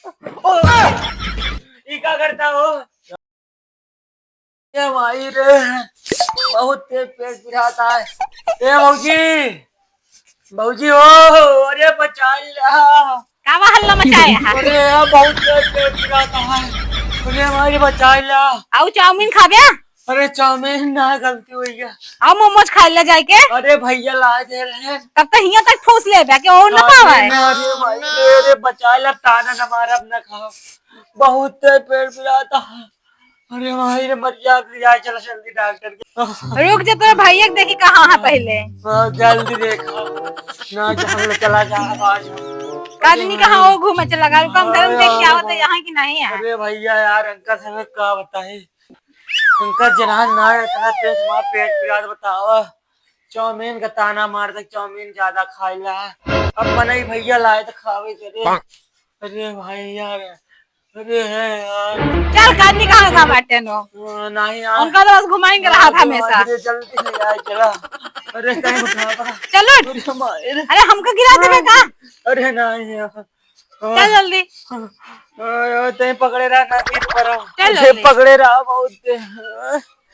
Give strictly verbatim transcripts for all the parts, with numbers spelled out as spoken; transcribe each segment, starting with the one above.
ओ, ई का करता हो? ए माई रे, बहुत तेज पेट पिरात है। ए भौजी, भौजी हो, अरे बचाइ ला। का बा हल्ला मचाए है? अरे यार, बहुत तेज पेट पिरात है। अरे माई रे, बचाइ ला। आउ चाउमीन खाबे? अरे चाउमीन ना, गलती होइ गया। आउ मोमोज खाइ ला जाइके। अरे भैया लाइ दे रहे हैं। तब तो हियाँ तक ठूस लेबे कि और ना अरे पावा है। ना, अरे भाई, अरे, अरे बचाइ ला, ताना ना मारा, अब ना खाओ। बहुत तेज पेट पिरात है। अरे भाई रे, मर जा, मर जा, चला जल्दी डॉक्टर के। रुक जा, तोरा भैया के देखी कहाँ है पहले। हाँ, जल्दी देखा। ना, जा, हम लोग चला जा, आज। काजनी कहाँ वो घूमे चला गया? रुका, हम घर में देख के आवत है, यहाँ की नहीं है। अरे भैया यार, अंकल से हमें का बताई? अंकल जनान ना है, इतना तेज मार पेट पिरात बतावा। चाउमीन का ताना मार दे, चाउमीन ज्यादा खाइला। अब मनई भैया लाए तो खावे करे। अरे भाई यार, अरे है यार। चल, काजनी कहाँ का बाटे नो? हाँ, नहीं यार। उनका तो बस घुमाएंगे रहा था अरे हमेशा। अरे जल्दी से यार, चला। अरे कहीं उठा पड़ा। चलो। अरे माई रे। अरे हमको गिरा देबे का? अरे नहीं यार। चल जल्दी। अरे, तैं पकड़े रहा ना, गिर पड़ा। चल अरे जल्दी। पकड़े रहा बहुत।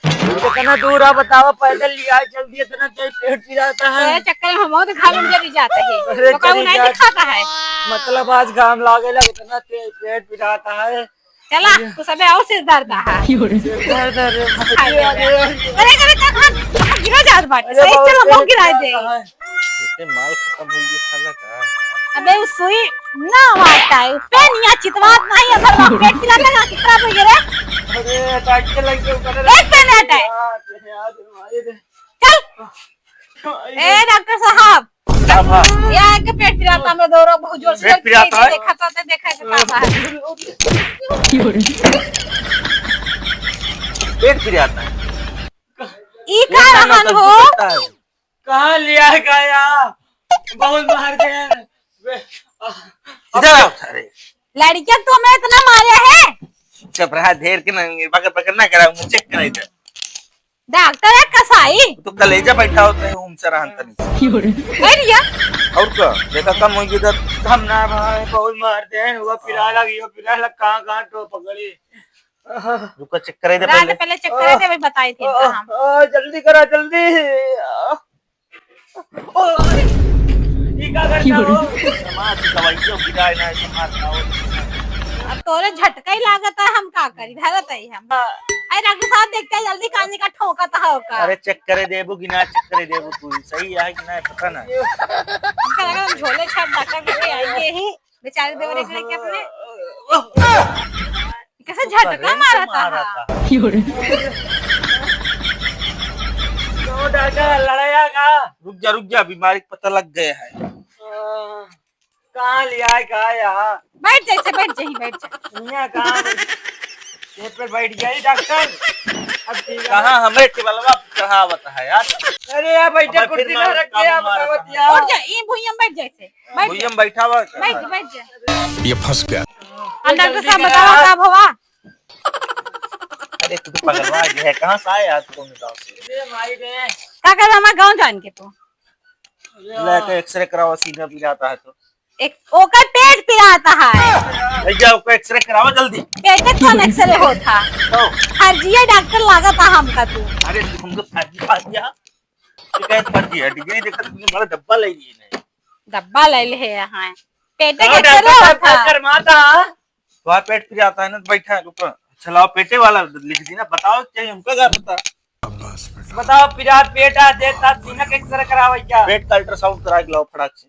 इतना दूर आ, बतावा, पैदल लिया, जल्दी, इतना तेज पेट पिरात है। तेरे चक्कर में हम बहुत घाम में जरी जाते हैं। अरे, तो कहूँ चली नहीं जा। दिखाता है। मतलब, आज घाम लागेला, इतना तेज पेट पिरात है। चला, अरे। तू सबे और सिर दर्द है। सिर दर्द, अरे, अरे, अरे, अरे, कहाँ, कहाँ गिरा जात बाटे? अरे, सही, बहुत चल, हम लोग तेज गिराए पिरात दे। है। एते माल खतम होइ गया साला का। अबे, उ सुई ना मारता है, उ पेन या चितवात नहीं है, अगर पेट पिरात है, कितना हो गया रे? अरे, अटैक के लग गया, ऊपर एक पेन अटैक। यार, यार, मारे रे। चल। ए, डॉक्टर साहब। का भा? या एक पेट पिरात है, हम लोग दो लोग बहुत जोर से पेट पिरात है? देखा तो, देखा तो का है? पेट पिरात है? ई का रहन हो? कहाँ लिया है गाया? बहुत मार दे। बे, आ, इधर आओ सारे। लड़कियां तो मैं इतना मारे है। चुप रहा, ढेर के ना, बकर बकर ना कराओ, मुझे चेक कराई दे। डॉक्टर है कसाई। तो कलेजा बैठा होता है, उनसे रहन तनी। बैठ गया। और का? देखा कम हो गया, हम ना भाई, बहुत मार दे, वो पिराए लगी, वो पिराए लग, कहाँ, कहाँ तो पकड़ी। रुको, चेक करे दे रात पहले। पहले चेक करे दे, अभी बताई थी आ, इनका हम। आ, जल्दी करा, जल्दी। आ, ओ, ई का करता हो? समाज की दवाई क्यों गिराए ना, समाज का हो। अब तोरे झटका ही लागत है, हम का करी, धरत है हम। अरे डॉक्टर साहब, देखते हैं जल्दी कानी का ठोकत है का। अरे चेक करे देबू कि ना, चेक करे देबू तू, सही है कि ना, पता ना। हमका लगा हम झोले छाप डॉक्टर के आएंगे ही। बेचारे देवरे के लेके अपने कैसे झटका मारा था। तो डॉक्टर लड़ाया का? रुक जा, रुक जा, बीमारी का पता लग गया है। कहाँ लिया है, कहाँ यहाँ? बैठ जैसे, बैठ जाही, बैठ जा। यहाँ कहाँ बैठ? ये पे बैठ गया ही डॉक्टर। अब ठीक है। कहाँ हमें टेबलवा चढ़ावत है यार? अरे यार, बैठे हमें कुर्सी फिर ना मार, रख के काबू यार, मारत बतावत है। यार। उठ जा, ये भुइयां बैठ जैसे। बैठ भुइयां जा। बैठा हुआ है। बैठ, बैठ जा। ये फंस गया। अंदर के सब बतावा का भवा। अरे तू तो पगलवा गया है, कहाँ से आया तू, कौन गाँव से? अरे भाई रे। का कर हमार गाँव जान के तू? अरे लेके एक्सरे करावा, सीना पिराता है तो। एक ओकर पेट पिराता है। भैया ओकर एक्सरे करावा जल्दी। पेट कौन एक्सरे होता? तो? हर जिया डॉक्टर लागत है हमका तू। अरे तू हमको फर्जी खा दिया। शिकायत कर दी है, डिग्री देखा तो तुमने बड़ा डब्बा ले लिए नहीं। डब्बा ले ले है यहाँ। पेट के हाँ, एक्सरे डॉक्टर साहब, होता। क्या शर्माता? वहाँ पेट पिराता है ना, तो बैठा है, रुको। अच्छा, लाओ, पेटे वाला लिख दी ना, बताओ, क्या हमका क्या पता? बताओ, पिरात पेट आ, दे, तात सीना के एक्सरे करावे क्या? पेट का अल्ट्रासाउंड करा के लाओ फटाक से।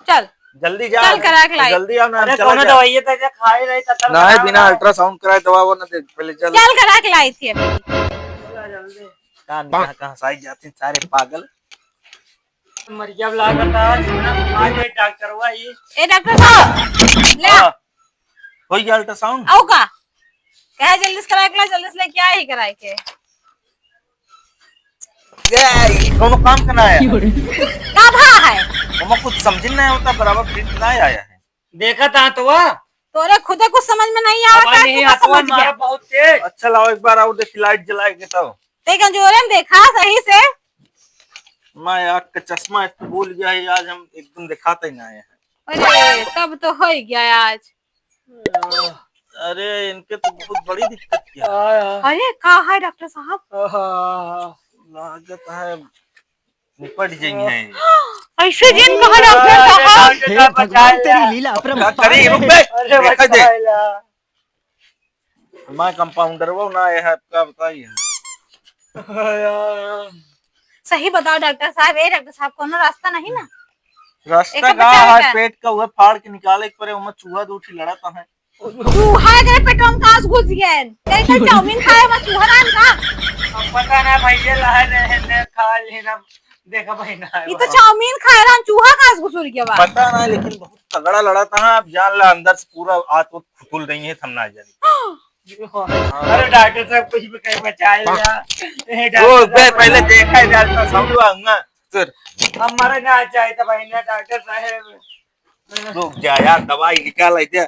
चल। जल्दी जा। चल, करा के लाई। जल्दी आओ ना, अरे, चला कौनो जा। दवाई है तो ऐसे खाए रहे, तब तक नहीं, बिना अल्ट्रासाउंड कराए दवा वो ना दे, पहले चल। चल, करा के लाई थी अभी। चला जल्दी। कान कहाँ, कहाँ साइड जाते हैं सारे पागल। मरिया लागत है, जितना घुमा दे डॉक्टर हुआ ये। ए डॉक्टर साहब, ले आ। हाँ। हो गया अल्ट्रासाउंड? आओ का? कहे जल्दी से कराए के ला, जल्दी से लेके आए ही कराए के। ये, ये कोनो काम का ना आया है। का भा है? ओमा कुछ समझ नहीं होता, बराबर फिट ना आया है। देखा था तो वह। तोरे खुदे कुछ समझ में नहीं आवता है, नहीं, तू का समझ गया? बहुत तेज। अच्छा लाओ एक बार और देखी, लाइट जला के तब। ते कमजोरे में देखा सही से। मैं आँख का चश्मा इस पे भूल गया है, आज हम एकदम दिखाते ही ना आए हैं। अरे, तब तो हो ही गया आज। अरे, इनके तो बहुत बड़ी दिक्कत किया है। अरे, का है डॉक्टर साहब? लागत है निपट जाई है। ऐसे जिन कहा डॉक्टर साहब। हे भगवान, तेरी लीला अपरंपार है। अरे, रुक बे। अरे, देखा दे। बचाइला। मैं कंपाउंडर वो ना है, आपका बताइए। सही बताओ डॉक्टर साहब, ए डॉक्टर साहब, कोनो रास्ता नहीं ना? रास्ता एकर का बचावे है, का? पेट का हुआ फाड़ के निकाले के परे, ओमा चूहा दो ठी लड़त है। चूहा के पेटवा में कास घुस गए? कहीं तो चाउमीन खाए में चूहा रहन का? अब पता ना भैया, लाए रहे ने खा लेना, देखा भाई ना। ये तो चाउमीन खाए रहन, चूहा कास घुसुर गया बा? पता ना, लेकिन बहुत तगड़ा लड़ा था। आप जान ला, अंदर से पूरा आत उत खुतुल रही है, हम ना जानी। अरे डॉक्टर साहब, कुछ भी कहीं बचाए ला। ए, ओ, डॉक्टर बे, साहब, पहले देखा है डॉक्टर साहब, हम ना, सर। हमारे ना चाहिए था भाई ना, डॉक्टर साहब। रुक जा यार, दवाई निकाल, आई दे।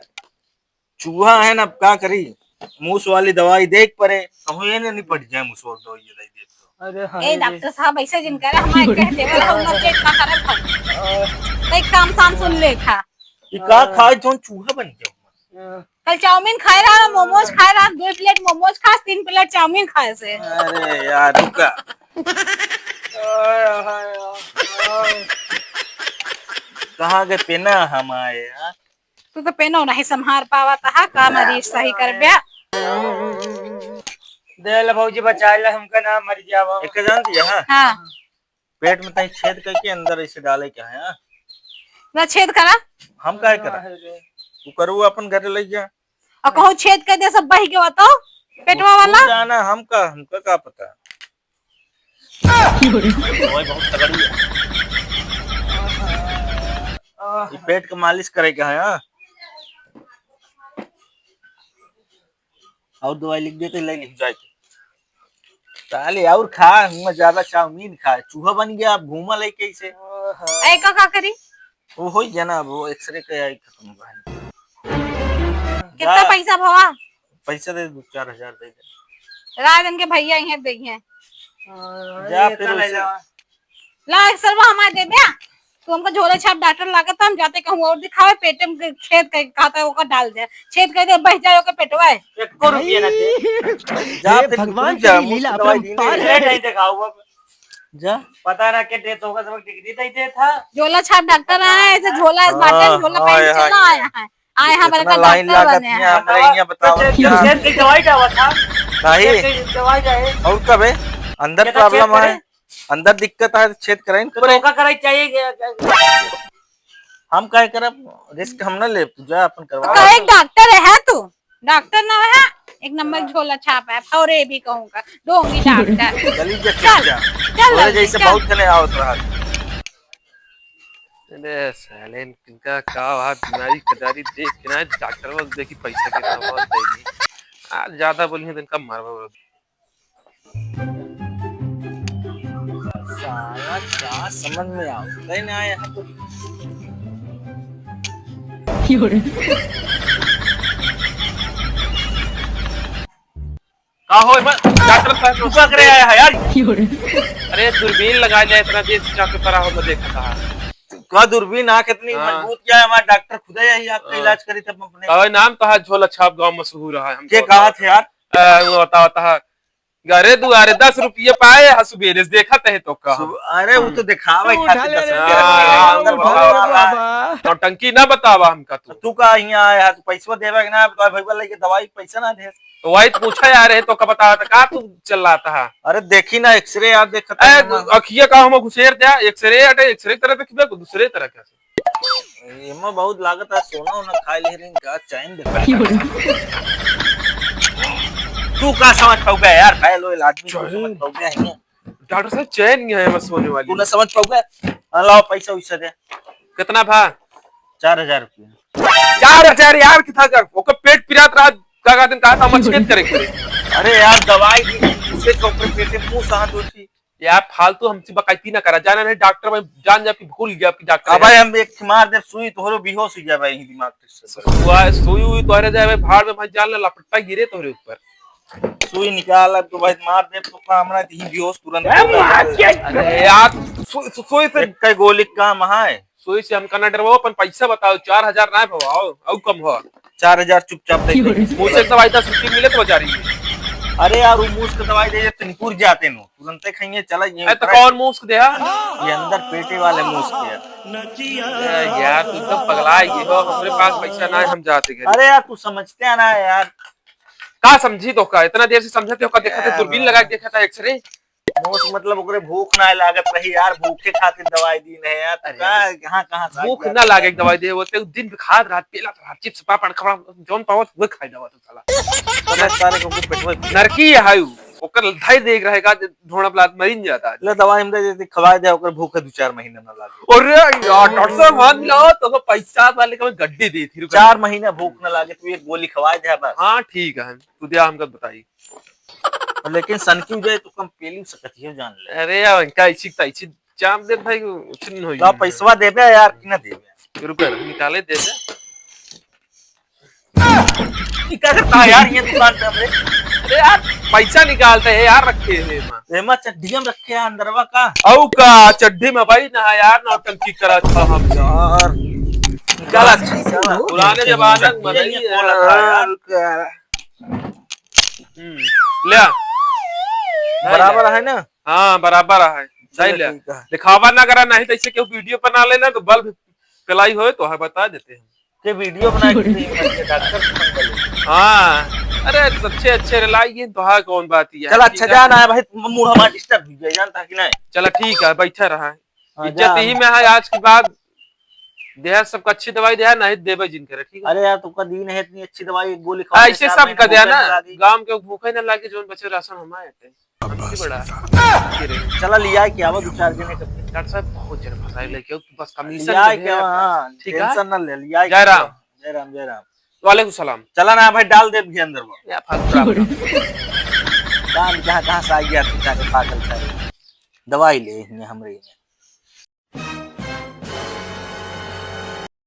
चूहा है ना, अब का करी? मूस वाली दवाई देख परे, कहूँ ये ना निपट जाए मूस वाली दवाई, ये दे दे तो। अरे हाँ ए रे। डॉक्टर साहब, ऐसे जिन करे, हमारे कह देवल, हम ना पेट का करब हम। तो एक काम साम सुन ले था। ये का खाए, जौन चूहा बन गया? कल चाउमीन खाए रहा, मोमोज खाए रहा, दो प्लेट मोमोज खास, तीन प्लेट चाउमीन खाए से। अरे यार, रुका। कहाँ गए पेना हमारे यार? तू तो पेनो नहीं संभार पावा था, का मरीज सही कर ब्या। दे ले भौजी, बचा ले, हमका ना मर जावा। एक जान दिया, हाँ? हाँ। पेट में तई छेद करके अंदर ऐसे डाले के है, हाँ? ना छेद करा। हम काहे करा? अरे। तू करू अपन घरे ले जा। और कहूँ छेद कर दे, सब बह गया तो पेटवा वाला। तू जाना, हम का, हमका का पता। दवाई बहुत तगड़ी है। ये पेट के मालिश करे के है, हाँ? और दवाई लिख देते, ले लिख जाए के। साले और खा, हुआ ज्यादा चाउमीन खा, चूहा बन गया, अब घूमा लेके इसे। ऐ का, का करी? वो हो गया ना, वो एक्सरे के आई खत्म बा। कितना जा। पैसा भवा? पैसा दे दो, चार हजार दे दे। राजन के भैया इहे दे हैं। जा ये फिर तो ले उसे। जाओ। ला, एक सरवा हमारे दे दे। तू हमको झोला छाप डॉक्टर लागत, हम जाते कहूँ और दिखावे, पेटे में छेद करके कहता है, ओकर डाल दे। छेद कर दे, बह जाए ओकर पेटवा है। एको रुपया ना दे। जा हे फिर भगवान, तू जा, तेरी लीला मुफ्त दवाई दी अपरंपार नहीं। है। नहीं दिखाओ अब। जा। पता ना के देत होगा, सब डिग्री दे देत था। झोला छाप डॉक्टर आए, ऐसे झोला हाँ, बाटे, झोला हाँ, पहन के हाँ, चला हाँ। आया है। आए हमारे इतना का लाइन डॉक्टर लागत बने हैं। है, हमारे यहाँ बताओ। तो क्या? दवाई डावा था। नहीं। दवाई जाए। और कब है? अंदर ये तो प्रॉब्लम है। अंदर दिक्कत है तो छेद कराइन तो पड़े। धोखा कराई चाहिए क्या? हम काहे करब? रिस्क हम ना लेब, तू जा अपन करवा। तो कहे डॉक्टर है तू? डॉक्टर ना है, एक नंबर झोला छाप है, और ये भी कहूँगा, ढोंगी डॉक्टर। चली जा, चल, चल जा। चल तोरे जल्दी, जैसे चल। बहुत जने आवत रहा। अरे साले, इनका का हुआ, बीमारी कदारी देख के ना डॉक्टर बस देखी पैसा कितना बहुत दे दी। आज ज्यादा बोली है तो इनका मारवा। साला का समझ में आवत नहीं आया है तो। का हो, एमा डॉक्टर साहब, तू का करे आया है यार? अरे, दूरबीन लगा लिया, इतना देर से जाके पड़ा हो, मैं देखा था। का दूरबीन, आँख इतनी हाँ। मजबूत क्या है? हमारा डॉक्टर खुदा यही आपका हाँ। इलाज करी तब अपने। का नाम तो है झोला छाप, गाँव मशहूर है, हम के तो कहा थे यार? अ, वो बताओ, बताओ। घरे दुआरे दस रुपये पाए, हाँ, सुबेरे से देखत है तो का। सुब-, अरे, वो तो दिखावे तू खातिर उठा ले दस रे, रुपया हाँ, रखे हैं, अंदर उठा ले भगवान रे वाला। बाबा। नौटंकी ना बतावा हमका तू। तू का यहाँ आया है, तू पैसवा देवे के ना, तो भैया लेके दवाई पैसा ना दे। तो वही तो पूछा यार, है तो का बतावा, तो का तू चल रहा था? अरे, देखी ना, एक्सरे यार, देखत ए, है ना। अखिया का हम घुसेर दे, एक्सरे हटे, एक्सरे की तरह देखबे, दूसरे तरह का। एमा बहुत लागत है, सोना ओना खाए ले रही का, चैन दे। तू का समझ पाऊबे यार, बैल ओइल आदमी को चैन? समझ पाऊबे है? डॉक्टर साहब, चैन नहीं है बस सोने वाली। तू ना समझ पाऊबे। हाँ, लाओ पैसा वैसा दे। कितना भा? चार हजार रुपया। चार हजार यार, कितना कर? ओकर पेट पिरात रहा, का, का दिन कहा था, मछली करे के पड़े। अरे यार, दवाई दी, उसे तो अपने पेटे मुंह से हाथ उठी। यार, फालतू हमसे बकायती ना करा। जाना नहीं, डॉक्टर भाई, जान जा कि भूल गया कि डॉक्टर अब है। भाई, हम एक मार दे सुई, तोहरो बेहोश हो जाए भाई, दिमाग से। सुआ-, सुई हुई तोहरे जाए भाई, भाड़ में भाई, जान ला, लपट्टा गिरे तोहरे ऊपर। सुई निकाल, अब तो भाई मार दे, तो का हमरा ही बेहोश तुरंत। अरे यार, सु-, सु-, सुई से एक कई गोली काम है। सुई से हमका ना डरवाओ, अपन पैसा बताओ, चार हजार ना भवाओ, अउ कम हो। चार हजार चुपचाप दे दे। मूस के दवाई दस रुपये मिले तो बचा रही है। अरे यार, वो मूस के दवाई दे दे, तनिकुर जाते नो, तुरंते खाइए, चला ये अरे तो उतरा। कौन मूस के दे हा? ये अंदर पेटे वाले मूस के यार। ए यार, तू एकदम पगला है, ये हो, हमरे पास पैसा ना है, हम जाते घर। अरे यार, तू समझते है ना यार। का समझी तो का? इतना देर से समझते हो का? देखा था, दूरबीन लगा के देखा था, एक्सरे। मूस मतलब ओकरे भूख ना लागत रही यार, भूखे खातिर दवाई दीन है यार। अरे का, यार, कहाँ, कहाँ से भूख ना लागे दवाई दे, वो ते दिन खात रहत, पेला रहत, चिप्स, पापड़, खबड़ा, जौन पावत, वो खाई दवा तो साला। अरे सारे को पेटवा नरकी है उ, ओकर धाई देख रहे का, ढोड़ा प्लाट मरिन जाता है। ले दवाई हम दे देते, खवाए दे, ओकर भूख है दो चार महीना ना लागे। अरे यार, डॉक्टर साहब, मान लो, तो पैसा वाले का मैं गड्डी दी थी, रुपया। चार महीना भूख ना लागे, तू एक गोली खवाए दे बस। हाँ, ठीक है, तू दिया हमको बताई। लेकिन सनकी जाए तो कम पेली सकत है, जान ले। अरे यार, इनका इसी, इसी चाप दे भाई, कुछ नहीं होई। ला पैसवा देबे यार कि ना देबे? रुपया निकाले दे दे। ई का करता है यार ये दुकान पे हमरे? अरे यार, पैसा निकालते हैं यार, रखे हैं एमा। एमा चड्डिया में रखे हैं अंदरवा का? औ का चड्डी में भाई ना यार, नौटंकी करा था हम। यार, निकाला, निकाला। पुराने जमाने में ये नहीं बोला था यार। यार। हम्म, ले आ। बराबर है ना? हाँ, बराबर है। चलो, नहीं ले। ठीक है। दिखावा ना करा, नहीं तो ऐसे केहू वीडियो बना लेना तो बल्ब कलाई होए तो है, बता देते हैं। के वीडियो बना के नहीं, डॉक्टर से मंगल। हाँ, अरे अच्छे अच्छे रिलाई ये तो है, कौन बात है? चल अच्छा, ठीक है। जाना है भाई, मुंह हमारा डिस्टर्ब हो गया, जानता कि नहीं? चला ठीक है, बैठा रहा है। हाँ, इज्जत जा। यही में है, आज के बाद देहा सबका अच्छी दवाई देहा, नहीं देबे जिन करे, ठीक है? अरे यार, तुमका दीन है इतनी अच्छी दवाई, एक गोली खा ऐसे ले, चार सब महीने का देहा भूखे ना, ना लागी। गांव के भूखे ना लागे, जोन बचे राशन हमारे आते। अब हमसे बस बड़ा। बेटा। चला लिया के आवा दो चार जने के। डॉक्टर साहब, बहुत जने फंसाए लेके आओ, बस कमीशन लिया के के दे। हाँ, ठीक है? टेंशन ना ले, लिया के जय राम। आवा। जय राम, जय राम। वालेकुम सलाम। चला ना भाई, डाल दे भी अंदर वो। या फालतू राम राम। काम जहाँ कहाँ से आ गया तू, जाके पागल सारे। दवाई ले इन्हें हमरे इन्हें।